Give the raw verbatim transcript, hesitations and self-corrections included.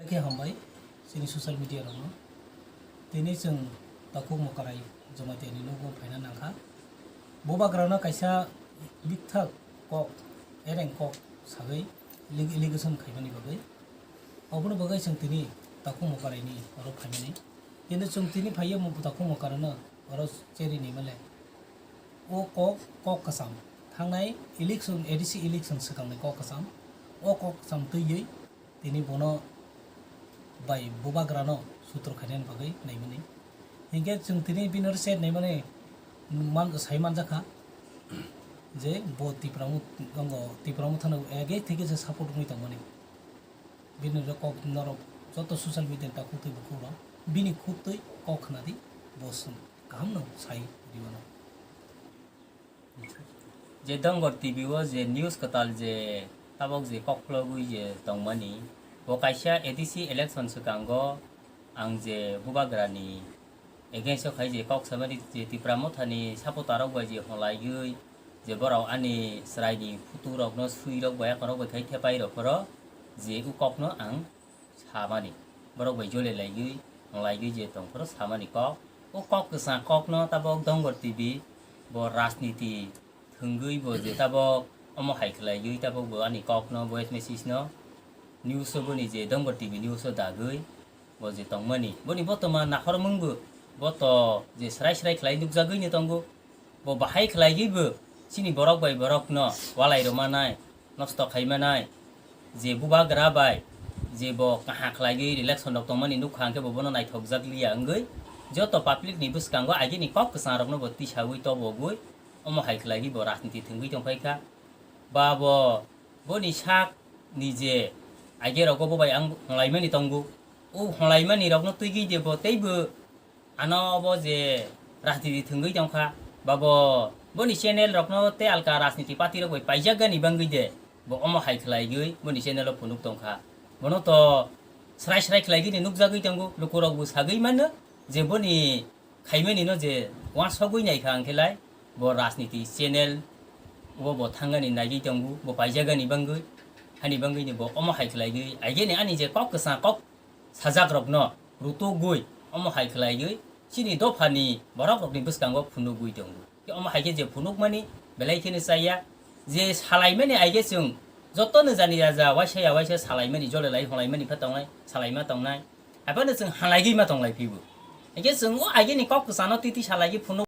Khe hambai chini social media rokno. Tini chwng takhuk mwkarai Jamatia ni nogo phaina nangkha. Bubagrano kaisa bikthak kok, ereng kok sagwi lig-, allegation khaimani bagwi. Oboni bagwi chwng tini takhuk mwkarai ni oro phaimani. Kintu chwng tini phaiya mo-, takhuk mwkarano oro cheri ni male. O kok, kok kwcham. Thangnai election, A D C election swkangni kok kwcham. O kok kwcham twiwi tini bono bai bubagrano sutro khainani bagwi naimani. Hinkhe chwng tini bini oro chat naimani man-, sai manjakha je bo Tipra Motha, tongo, Tipra Mothano age theke je support wngwi tongmani. Bini oro kok norok joto social media ni takhuk twi bukhuk rok bini khuk twi kok khnadi, bo swng kaham no sai rwmano. Je Dongor T V o je news kwtal je tabok je kok khulogwi je tongmani, bo kaisa A D C election swkango ang je bubagrani against o khai je kok samani je Tipra Mothani supporter rok bai je holaiwi je borok ani chwraini photo rokno swi rok bai akorok bai khai thepai rok phoro je u kokno ang samani, borok bai jole laiwi, laiwi je tong phoro samani kok. O kok kwchang kokno tabok Dongor T V bo rajniti thwngwi bo je tabok omo hai khlaiwi tabok bo ani kokno voice message no news o boni je Dongor T V news o dagwi bo je tongmani. Boni botoma nakhormung bo, bo to je srai srai khlai nukjagwi no tongo. Bo bahai khlaiwi bo chini borok bai borokno walai rwmanai, nosto khaimanai, je bubagra bai je bo kaha khlaiwi election rok tongmani nukha hwnkhe bo bono naithokjak liya wngwi joto public ni bwskango agini kok kwchang rokno bo tisawi tobogwi omo hai khlaiwi bo rajniti thwngwi tongphaikha. Ba bo boni sak ni je age rogo bo bai ang hwnlaimani tongo. O hwnlaimani rokno twigwi de bo teibo ano obo je rajniti thwngwi tongkha, ba bo boni channel rokno tei alka rajniti party rok bai paijak gani bangwi de bo omo hai khlaiwi boni channel o phunuk tongkha. Bono to srai srai khlaigwi ni nukjagwi tongo, lukurok bo sagwi mano je boni khaimani no je uansogwi naikha hwnkhe lai bo rajniti channel o bo thangani naigwi tongo, bo paijagani bangwi, hani bangwi ni bo omo hai khlaigwi aigeni ani je kok kwchang kok sajak rokno rutugwi omo hai khlaiwi chini dophani borok rokni bwskango phunugwi tongo. Khe omo hai khe je phunukmani belai kheno chaya, je salaimani aige chwng jotono jani raja waisa ya waisa salaimani jole lai hwnlaimani pha tongnai, salaima tongnai. Haphano chwng halaigwi ma tonglai phibo. Hingkhe chwng o aigeni kok kwchano titi salaigwi phunuk